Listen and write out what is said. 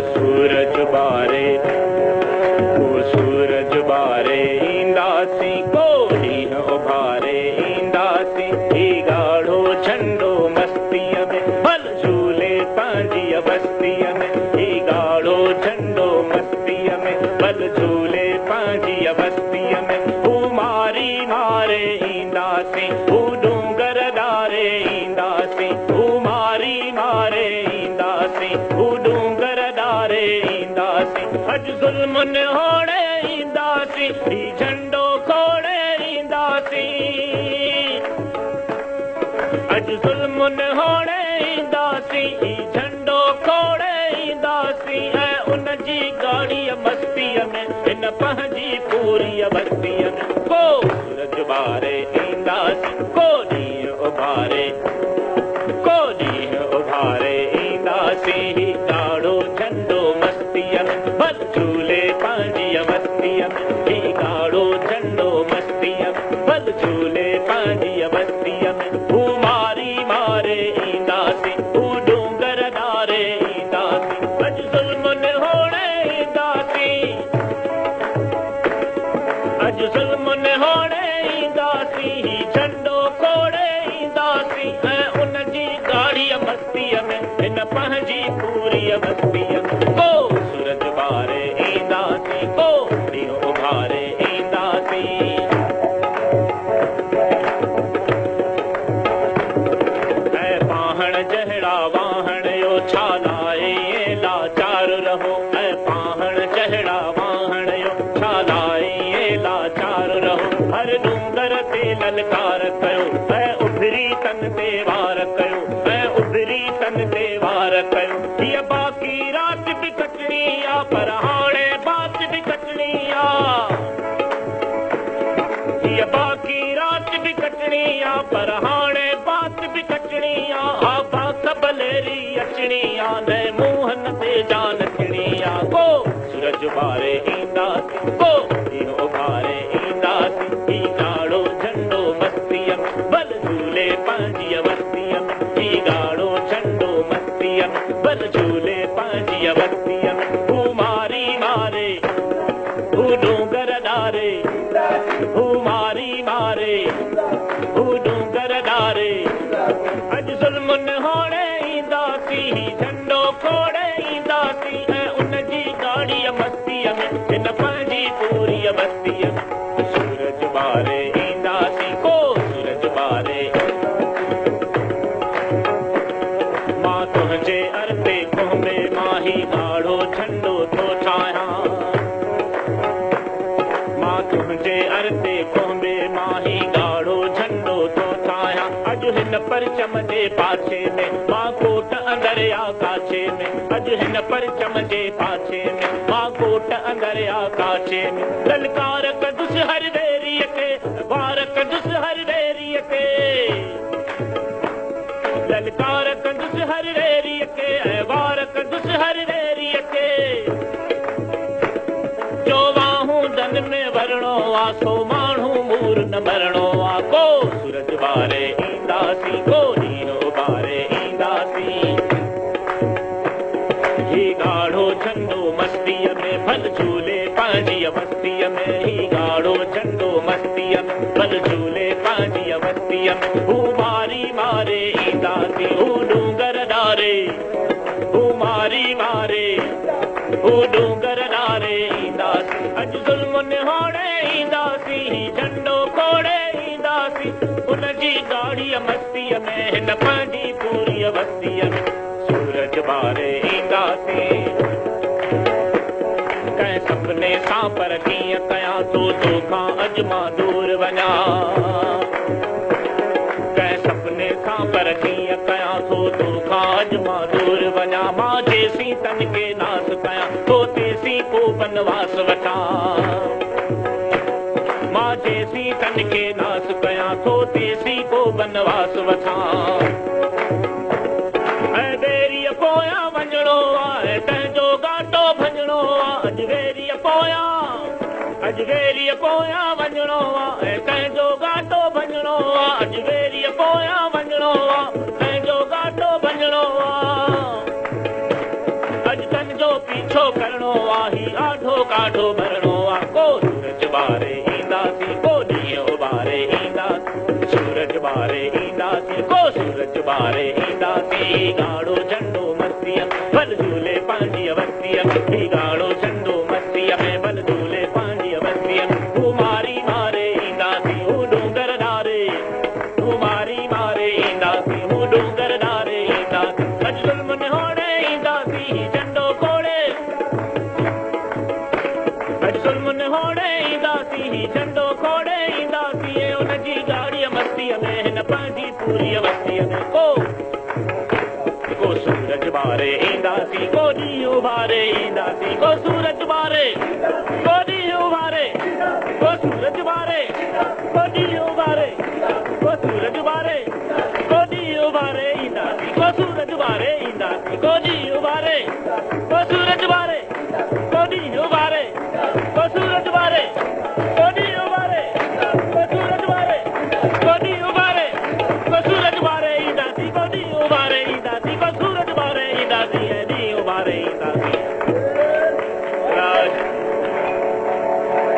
सूरज ॿारे, को सूरज ॿारे ईंदासीं, को ॾींहुं उभारे ईंदासीं। ही ॻाढ़ो झंडो मस्तीअ में भल झूले पंहिंजी बस्तीअ में। ही ॻाढ़ो झंडो मस्तीअ में भल झूले पंहिंजी बस्तीअ में। हू मारी मारे ईंदासीं, हू डूंगर ॾारे ईंदासीं। हू मारी मारे ईंदासीं, हू डूंगर ॾारे ईंदासीं। अॼु ज़ुल्म होणे ईंदासीं, ही झंडो खोड़े ईंदासीं। अॼु ज़ुल्म होणे ईंदासीं, ही झंडो खोड़े ईंदासीं। ऐं उनजी ॻाढ़ीअ मस्तीअ में हिन पंहिंजी पूरी बस्तीअ में को सूरज ॿारे ईंदासीं, को ॾींहुं उभारे, को ॾींहुं उभारे ईंदासीं। ही ॻाढ़ो झंडो मस्तीअ में भल झूले पंहिंजी मस्तीअ में। ही ॻाढ़ो झंडो मस्तीअ में भल झूले पंहिंजी मस्तीअ में। हू मारी मारे ईंदासीं, हू डूंगर ॾारे ईंदासीं। अॼु ज़ुल्म होणे ईंदासीं, अॼु ज़ुल्म होणे ईंदासीं। ही झंडो खोड़े ईंदासीं ऐं उनजी ॻाढ़ीअ मस्तीअ में हिन पंहिंजी पूरी मस्तीअ में को सूरज ॿारे ईंदासीं, को ॾींहुं उभारे ईंदासीं। ऐं पाहण जहिड़ा वाहण यो छा लाइ लाचार रहो। ऐं पाहण जहिड़ा वाहण यो छा लाइ लाचार रहो। हर डूंगर ते ललकार कयो, ऐं उभरी तन ते वार कयो, ऐं उभरी तन ते वार कयो। हीअ बाक़ी राति बि कटणी आहे, पर हाणे बात बि कटणी आहे। हीअ बाक़ी राति बि कटणी आहे, पर हाणे बात बि कटणी आहे। हा बाक बलेरी अचणी आहे, न मुंहनि ते जान अचणी आहे। को सूरज ॿारे ईंदासीं, को ॾींहुं उभारे ईंदासीं। ही ॻाढ़ो झंडो मस्तीअ में भल झूले पंहिंजी मस्तीअ में। ही ॻाढ़ो झंडो मस्तीअ में भल झूले पंहिंजी मस्तीअ में। हू मारी मारे, हू डूंगर ॾारे, हू मारी मारे, हू डूंगर ॾारे। अॼु ज़ुल्म होणे ईंदासीं, ही झंडो खोड़े ईंदासीं। ऐं उनजी ॻाढ़ीअ मस्तीअ में हिन पंहिंजी पूरी मस्तीअ में सूरज ॿारे ईंदासीं, को सूरज ॿारे। मां तुंहिंजे अरते कुंभे मां ही ॻाढ़ो झंडो थो ठाहियां। मां तुंहिंजे अरते कुंभे मां ही ॻाढ़ो झंडो थो ठाहियां। अॼु हिन परचम जे पाछे में मां कोट अंदरि आ काछे में। अॼु हिन परचम जे पाछे में मां कोट अंदरि आ काछे में। ललकार कंदुसि हर वेरीअ खे, वार कंदुसि हर वेरीअ खे। ललकार कंदुसि हर वेरीअ खे, ऐं वार कंदुसि हर वेरीअ खे। जो वाहूंदनि में वरणो आहे, सो माण्हू मूर न मरणो आहे। को सूरज ॿारे ईंदासीं, को ॾींहुं उभारे ईंदासीं। ही ॻाढ़ो झंडो मस्तीअ में भल झूले पंहिंजी मस्तीअ में। ही ॻाढ़ो झंडो मस्तीअ में भल झूले पंहिंजी मस्तीअ में। हू मारी मारे ईंदासीं, हू डूंगर ॾारे, हू मारी मारे, हू डूंगर ॾारे ईंदासीं। अॼु ज़ुल्म होणे ईंदासीं, ही झंडो खोड़े ईंदासीं। उनजी ॻाढ़ीअ मस्तीअ में हिन पंहिंजी पूरी बस्तीअ में सूरज ॿारे ईंदासीं। कंहिं सपने सां पर कीअं कयां थो तोखां अॼु मां दूर वञा। कंहिं सपने सां पर कीअं कयां थो तोखां अॼु मां दूर वञा। मां जेसीं तन खे नास कयां थो तेसीं को बनवास वठां। मां जेसीं तन खे नास कयां थो तेसीं को बनवास वठां। ऐं वेरीअ पोयां वञिणो आहे, तंहिंजो घाटो भञिणो आहे। अॼु वेरीअ पोयां, अॼु वेरीअ पोयां वञिणो आहे, तंहिंजो घाटो भञिणो आहे। अॼु वेरीअ पोयां वञिणो आहे, तंहिंजो घाटो भञिणो आहे। अॼु तन जो مٺو ڪرڻو آ، هي آڍو ڪاڍو ڀرڻو آ. ڪو سورج ٻاري اينداسين، ڪو ڏينهن اڀاري اينداسين، سورج ٻاري اينداسين، ڪو سورج ٻاري اينداسين. ڳاڙهو جهنڊو مستيءَ ڀل جهولي پنهنجيءَ وستيءَ ۾، هي ڳاڙهو جهنڊو مستيءَ ۾ ڀل جهولي پنهنجيءَ وستيءَ ۾. هو ماري ماري اينداسين، هو ڏونگر ڏاري، هو ماري ماري اينداسين، هو ڏونگر ڏاري اينداسين. اڄ ظلم نهوڙي اينداسين، هي جهنڊو کوڙي، اڄ ظلم نهوڙي اينداسين، هي جهنڊو کوڙي اينداسين. ۽ ان جي ڳاڙهيءَ مستيءَ ۾ هن پنهنجي پوريءَ وستيءَ ۾ ڪو ڪو سورج ٻاري اينداسين، ڪو ڏينهن اڀاري اينداسين، ڪو سورج ٻاري، ڪو ڏينهن اڀاري، ڪو سورج ٻاري، ڪو ڏينهن اڀاري، ڪو سورج ٻاري، ڪو ڏينهن اڀاري اينداسين، ڪو سورج ٻاري اينداسين، ڪو ڏينهن اڀاري، ڪو سورج ٻاري، ڪو ڏينهن اڀاري،